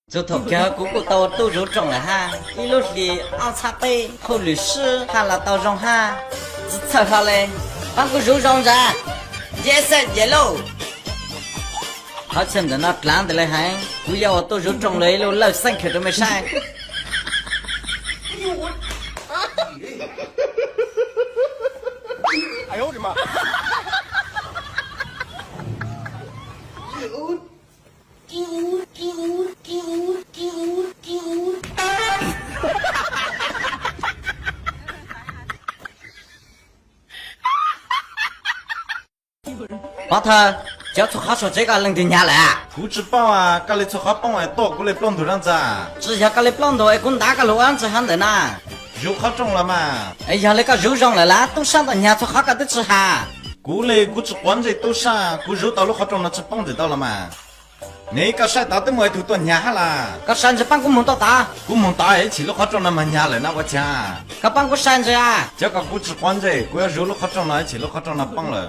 Txog thaum kawg kuv kuj tau ua tub zuv rooj lawm hab. Ib lub hlis ob txhab peb, hauj lwm sib haj los tau zoo hab. Tsis txhawj hlo le, pab kuv zuv zoo ntag. Yes sir, yes lauj. Qhov chaw ntawm no dlav ntawm lawv heev, kuv yuav ua tub zuv rooj lawv ib lub lawj xeeb khaws rau mej saib. Pov thawj, cov txhua qhov saum tsev koj leej twg hnyav lawm? Kuv tsis paub, koj li txhua qhov poob es tuaj kuv li plaub ntug dab ntxa. Tsis yog koj li plaub ntug es kuv ntav koj lug ua dab tsi hab ntawm na? Zuv qhov rooj los mas. Es yog li koj zuv zoo lawm las, tub sab ntawd hnyav txhua qhov koj twb tsis has. Kuv li kuv tsis quav ntsej tub sab, kuv zuv tau lub qhov rooj no tsis poob ntsej tau los mas. Niam, koj saib tod twb muaj ib tug tuaj hnyav hab las. Koj sai ntsis paab kuv moog tuaj tod. Kuv moog tod ib chim lub qhov rooj no mas hnyav lawm na ua caag. Koj paab kuv sai ntsis a. Cov koj kuv tsis quav ntsej, kuv yuav zuv lub qhov rooj no ib chim lub qhov rooj no poob lawm.